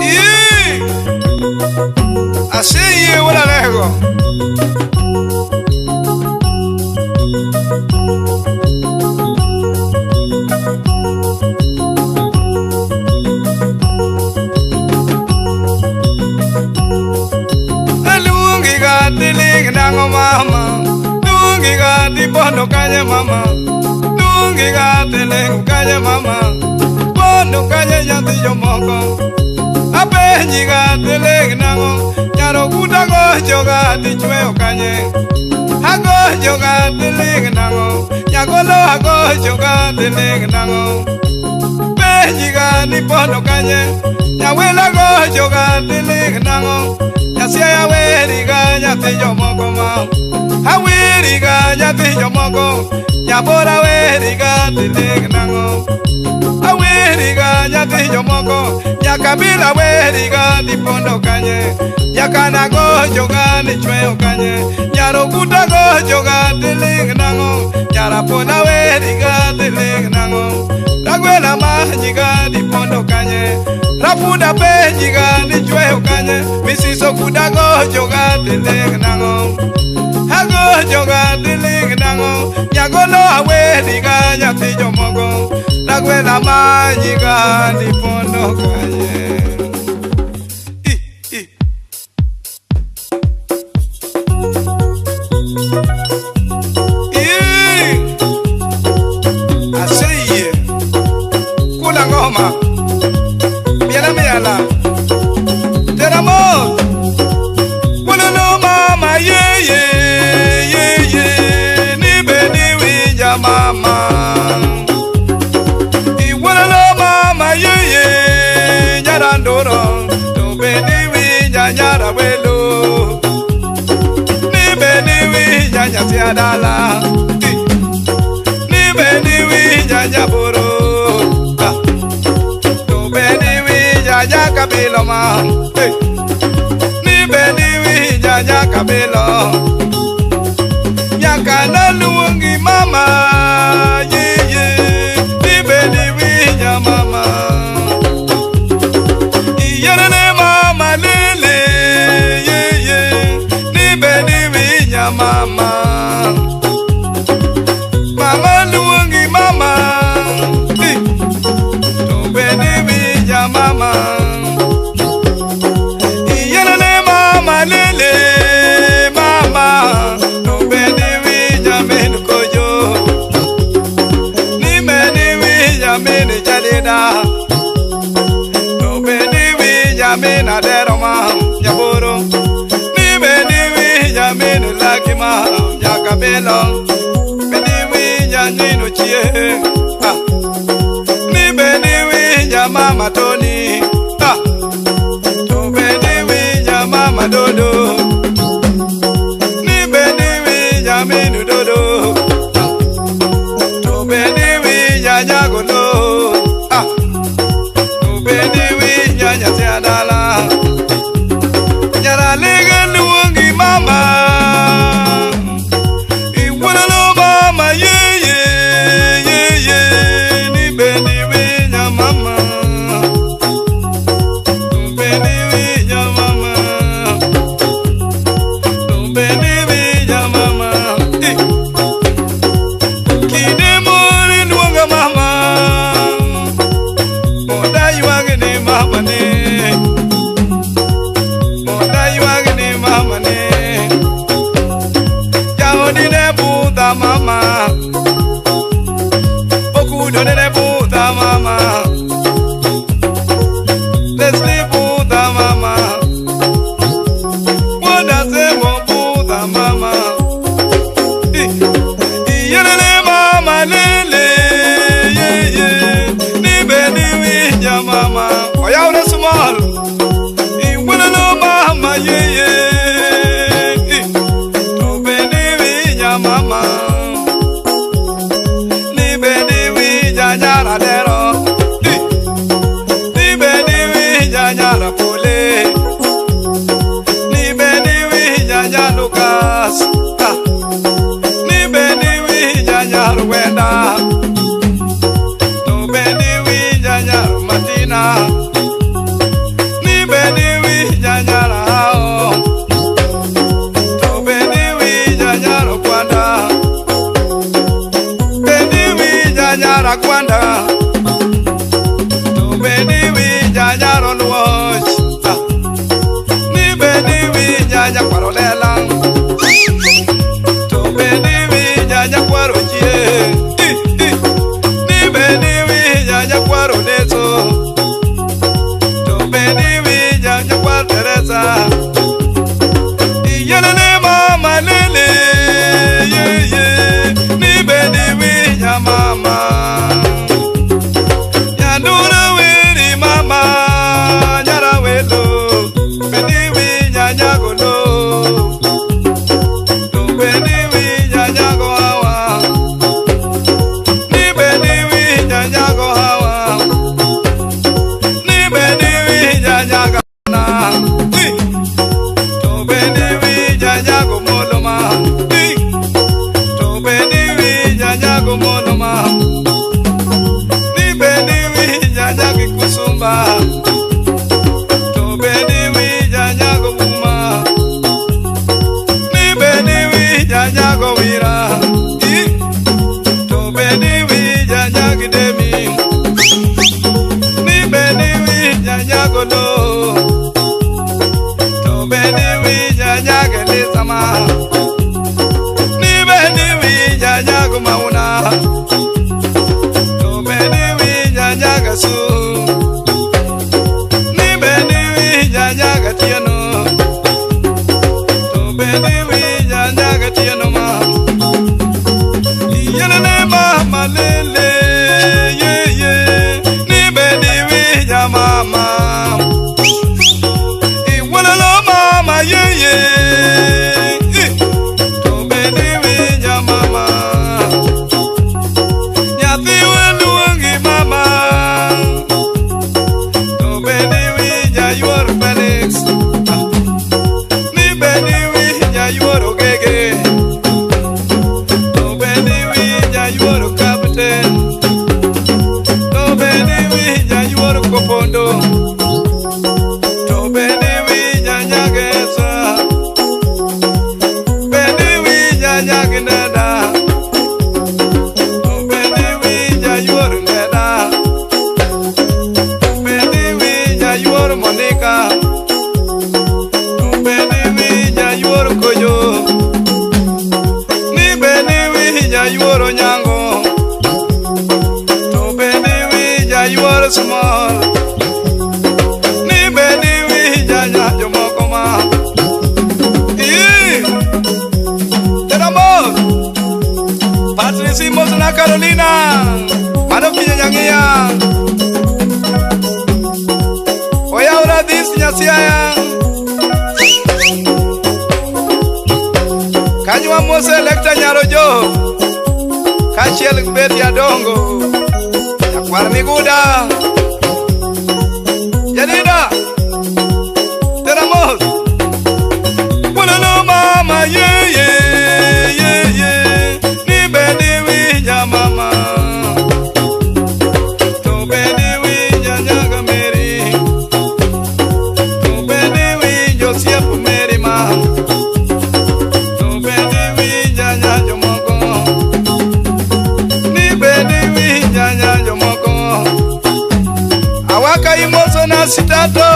Ii! Aseyie wuod Alego. Aluongi ga tiling nang'o mama, luongi ga tipondo kanye mama, luongi ga tiling kanye mama, pondo kanye nyathi jomoko. Apenji ga tiling nang'o, nyaro kuta gocho ga tichweyo kanye. Agocho ga tiling nang'o, nyagolo agocho ga tiling nang'o. Penji ga ni pondo kanye, nyawela gocho ga tiling nang'o. Nyasaye aweri ga nyathi jomoko ma, aweri ga nyathi jomoko, nyabora aweri ga tiling nang'o. Aweri ga nyathi jomoko, nyakabila aweri ga dipondo kanye, nyakana gocho ga ni chweyo kanye, nyaroguta gocho ga tiling nang'o, nyarapola aweri ga tiling nang'o. Ragwela manyi ga dipondo kanye, rapuda penji ga ni chweyo kanye, misiso kuda gocho ga tiling nang'o. Agocho ga tiling nang'o, nyagolo aweri ga nyathi jomoko, ragwela manyi ga dipondo kanye. I, i. I, aseyie, kula ngoma, miela miela, teramo, kululu mama ye ye ye ye, ni be ni winja mama. Iwululu mama ye ye, nyarandoro, to be ni winja nyara welo. Ni be ni winja nyathi adala, ni be ni winja nyaboro. Ah. To be ni winja nyakabilo ma, eh. Ni be ni winja nyakabilo. Nyaka naluongi mama, ye ye, ni be ni winja mama. Iyerene mama lele, ye ye, ni be ni winja mama. Mama luongi mama, eh, to be ni winja mama. Iyerene mama lele, mama, to be ni winja min kojo. Ni me ni winja min jadida, to be ni winja min adero ma, nyaboro. Ni be ni winja min lakima, nyakabelo. Be ni winja nino chie, ah. Ni be ni winja mama Tony, ah. To be ni winja mama Dodo. Ni be ni winja minu Dodo, ah. To be ni winja nyagolo, ah. To be ni winja nyathi adala. Nyara lege luongi mama, iwululu mama ye ye ye ye, ni be ni winja mama, to be ni winja mama, to be ni winja mama. Eh. Kinde moro iluonga mama, Agwanda to bedi winja nyaro luoch ni bedi winja nyakwaro lela to bedi winja nyakwaro chie ni bedi winja nyakwaro deso to bedi winja nyakwaro Teresa iyelele mama lele ye ye ni bedi winja mama nyandura wiri mama nyara welo bedi winja nyagolo to bedi winja nyago hawa ni bedi winja nyago hawa ni bedi winja nyaga na to bedi winja nyago moloma to bedi winja nyago moloma ni bedi winja nyago kusumba to bedi winja nyago buma ni bedi winja nyago wira to bedi winja nyago demi ni bedi winja nyago lo to bedi winja nyago lisama ni bedi winja nyago mauna to bedi winja nyago su ni bedi winja nyago tieno to bedi winja nyago tieno ma iyelele mama lele ye ye ni bedi winja mama iwelele mama ye ye to bedi winja mama nyathi weluongi mama to bedi winja yuor Felix ni bedi winja yuor Ogege to bedi winja yuor Captain to bedi winja yuor Kopondo to bedi winja nyagesa bedi winja nyagneda to bedi winja yuor Ngeda bedi winja yuor Monica to bedi winja yuor Koyo ni bedi winja yuor Onyango to bedi winja yuor Small ni bedi winja nya jomoko ma Teramo Patrice Mosna Carolina mano kinya nyangiya oyawra this nyasiaya kanywa mose lekta nyaro jo kachiel gi Betty Adongo nyakwar Miguda Janida Teramos Wololo mama ye ye ye ye ni bedi winja mama to bedi winja nyaga Mary to bedi winjo osiep Mary ma to bedi winja nya jomoko ni bedi winja nya jomoko awaka imoso na sitato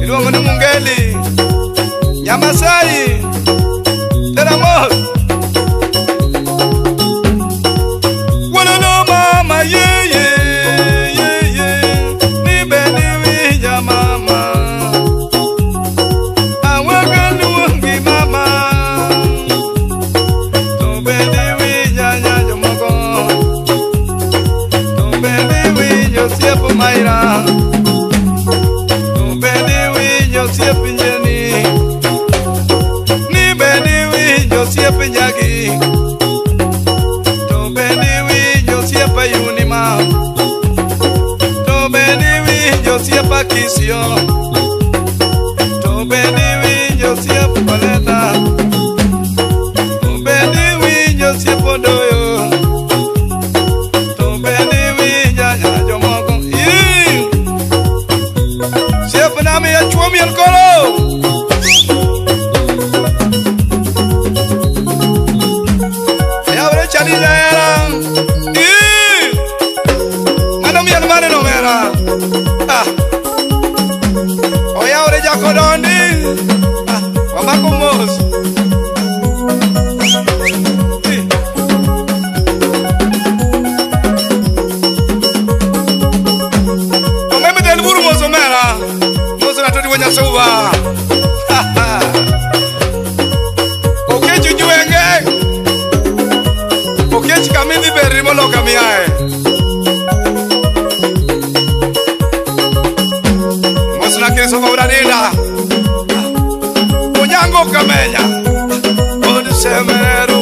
iluongo ni Mungeli Nyamasai Teramos Wololo mama ye ye ye ye ni bedi winja mama awaka luongi mama to bedi winja nya jomoko to bedi winjo osiep Maira to bedi winjo osiep Njeni ni bedi winjo osiep Njagi to bedi winjo osiep Ayunima to bedi winjo osiep Akisio to bedi winjo osiep Koleta to bedi winjo osiep Odoyo to bedi winja nya jomoko Osiep nami achuo miel koro Ayawre chali jahera Idhi berri moloka miae. Mosna Kristo Uranida. Onyango Kamenya. Od semeru.